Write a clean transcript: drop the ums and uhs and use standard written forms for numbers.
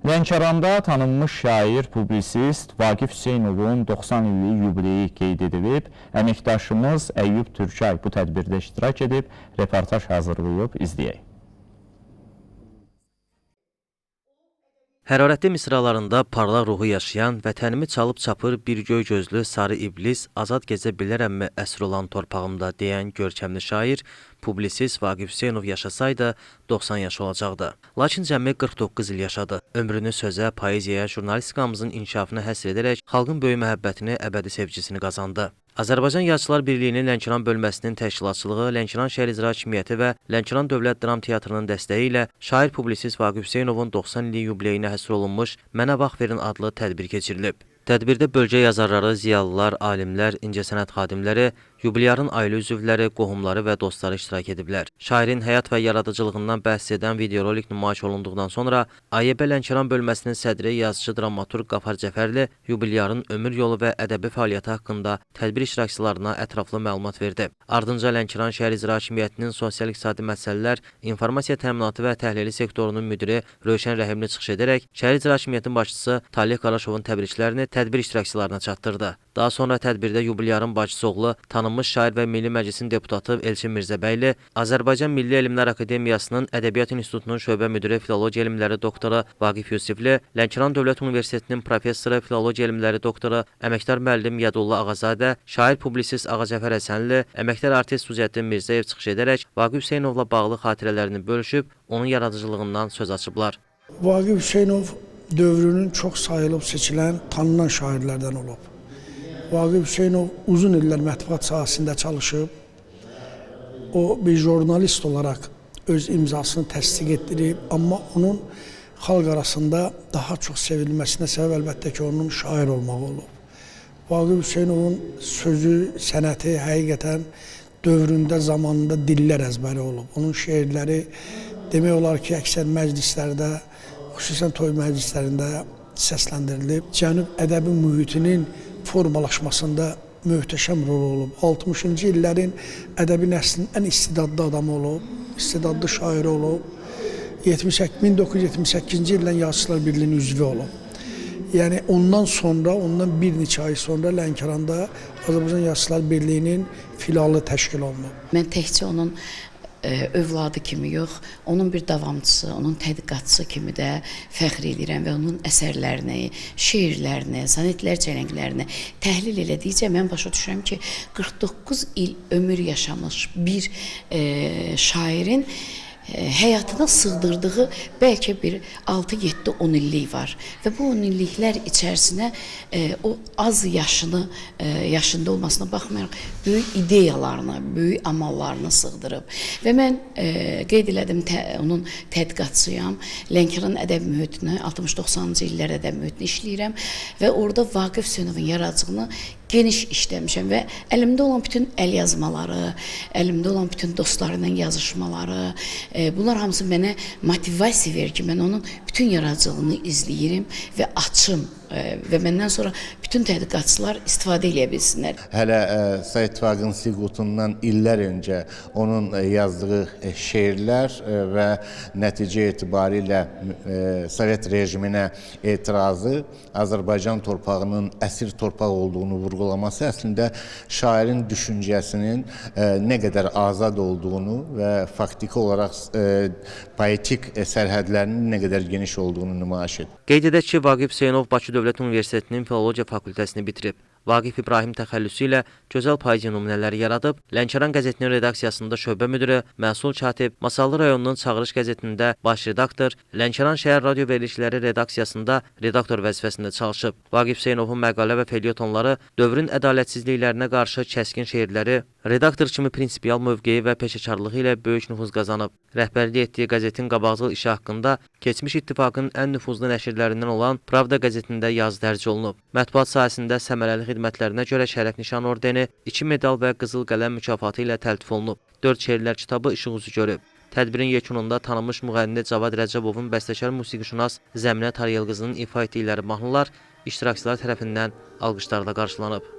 Lənkəranda tanınmış şair, publisist Vaqif Hüseynovun 90 illik yubileyi qeyd edilib. Əməkdaşımız Əyyub Türkay bu tədbirdə iştirak edib, reportaj hazırlayıb, izləyək. Hərarətli misralarında parlaq ruhu yaşayan, vətənimi çalıb çapır bir göy gözlü sarı iblis, azad gezə bilərəmmi əsr olan torpağımda deyən görkəmli şair, publisist Vaqif Hüseynov yaşasaydı 90 yaşı olacaqdı. Lakin cəmi 49 il yaşadı. Ömrünü sözə, poeziyaya, jurnalistikamızın inkişafına həsr edərək xalqın böyük məhəbbətini, əbədi sevgisini qazandı. Azərbaycan Yazıçılar Birliyinin Lənkəran bölməsinin təşkilatçılığı, Lənkəran Şəhər İcra Hakimiyyəti və Lənkəran Dövlət Dram Teatrının dəstəyi ilə şair publisist Vaqif Hüseynovun 90 illik yubileyinə həsr olunmuş Mənə Vaxt Verin adlı tədbir keçirilib. Tədbirdə bölgə yazarları, ziyalılar, alimlər, incəsənət xadimləri, yubilyarın ailə üzvləri, qohumları və dostları iştirak ediblər. Şairin həyat və yaradıcılığından bəhs edən videorolik nümayiş olunduqdan sonra AYB Lənkəran bölməsinin sədri, yazıcı, dramaturq Qafar Cəfərli yubilyarın ömür yolu və ədəbi fəaliyyəti haqqında tədbir iştirakçılarına ətraflı məlumat verdi. Ardınca Lənkəran Şəhər İcra Hakimiyyətinin sosial-iqtisadi məsələlər, informasiya təminatı və təhlili sektorunun müdiri Rövşən Rəhimli çıxış edərək Şəhər İcra Hakimiyyətinin başçısı Taleh Qaraşovun təbriklərini tədbir iştirakçılarına çatdırdı. Daha sonra tədbirdə yubilyarın bacısı oğlu, tanınmış şair və Milli Məclisin deputatı Elçin Mirzəbəyli, Azərbaycan Milli Elmlər Akademiyasının Ədəbiyyat İnstitutunun şöbə müdiri, filologiya elmləri doktoru Vaqif Yusifli, Lənkəran Dövlət Universitetinin professoru, filologiya elmləri doktoru, əməkdar müəllim Yadullah Ağazadə, şair publisist Ağa Cəfər Həsənli, əməkdar artist Suziəddin Mirzəyev çıxış edərək Vaqif Hüseynovla bağlı xatirələrini bölüşüb, onun yaradıcılığından söz açıblar. Vaqif Hüseynov dövrünün çox sayılıb seçilən, tanınan şairlərdən olub. Vaqif Hüseynov uzun illər mətbuat sahəsində çalışıb. O bir jurnalist olaraq öz imzasını təsdiq etdirib, amma onun xalq arasında daha çox sevilməsinə səbəb əlbəttə ki, onun şair olmağı olub. Vaqif Hüseynovun sözü, sənəti həqiqətən dövründə, zamanında dillər əzbəri olub. Onun şeirləri demək olar ki, əksər məclislərdə, xüsusən toy məclislərində səsləndirilib. Cənub ədəbi mühitinin formalaşmasında möhtəşəm rol olub. 60-cı illərin ədəbi nəslinin ən istedadlı adamı olub, istedadlı şairi olub. 1978-ci ildən Yazıçılar Birliyinin üzvü olub. Yəni ondan sonra, ondan bir neçə ay sonra Lənkəranda Azərbaycan Yazıçılar Birliyinin filialı təşkil olunub. Mən təkcə onun övladı kimi yox, onun bir davamçısı, onun tədqiqatçısı kimi də fəxr edirəm və onun əsərlərini, şeirlərini, sonetlər çələnglərini təhlil elədikcə mən başa düşürəm ki, 49 il ömür yaşamış bir şairin həyatına sığdırdığı bəlkə bir 6, 7, 10 illik var və bu 10 illiklər içərisinə o az yaşını yaşında olmasına baxmayaraq böyük ideyalarını, böyük amallarını sığdırıb. Və mən qeyd elədim, onun tədqiqatçıyam. Lənkəran ədəbi mühitini, 60-90-cı illər ədəbi mühitini işləyirəm və orada Vaqif Hüseynovun yaradıcılığını geniş işləmişəm və əlimdə olan bütün əlyazmaları, əlimdə olan bütün dostları ilə yazışmaları, bunlar hamısı mənə motivasiya verir ki, mən onun bütün yaradıcılığını izləyirəm və açım və məndən sonra bütün tədqiqatçılar istifadə eləyə bilsinlər. Hələ Sovet İttifaqının süqutundan illər öncə onun yazdığı şeirlər və nəticə etibarilə Sovet rejiminə etirazı, Azərbaycan torpağının əsir torpaq olduğunu vurğulaması əslində şairin düşüncəsinin nə qədər azad olduğunu və faktiki olaraq poetik sərhədlərinin nə qədər geniş olduğunu nümayiş edir. Qeyd edək ki, Vaqif Hüseynov Bakı Dövlət Universitetinin Filologiya fakültəsini bitirib. Vaqif İbrahim təxəllüsü ilə gözəl poeziya nümunələri yaradıb, Lənkəran qəzetinin redaksiyasında şöbə müdiri, məsul katib, Masallı rayonunun Çağırış qəzetində baş redaktor, Lənkəran şəhər radio verilişləri redaksiyasında redaktor vəzifəsində çalışıb. Vaqif Hüseynovun məqalə və felyetonları, dövrün ədalətsizliklərinə qarşı kəskin şeirləri, redaktor kimi prinsipial mövqeyi və peşəkarlığı ilə böyük nüfuz qazanıb. Rəhbərlik etdiyi qəzetin qabaqcıl işi haqqında keçmiş ittifaqın ən nüfuzlu nəşrlərindən olan Pravda qəzetində yazı dərc olunub. Mətbuat sahəsində səmərəli xidmətlərinə görə Şərəf Nişan ordeni, 2 medal və Qızıl Qələm mükafatı ilə təltif olunub. 4 şeirlər kitabı işıq üzü görüb. Tədbirin yekununda tanınmış müğənni Cavad Rəcəbovun bəstəkar musiqişünas Zəminə Tariyel qızının ifa etdikləri mahnılar iştirakçılar tərəfindən alqışlarla qarşılanıb.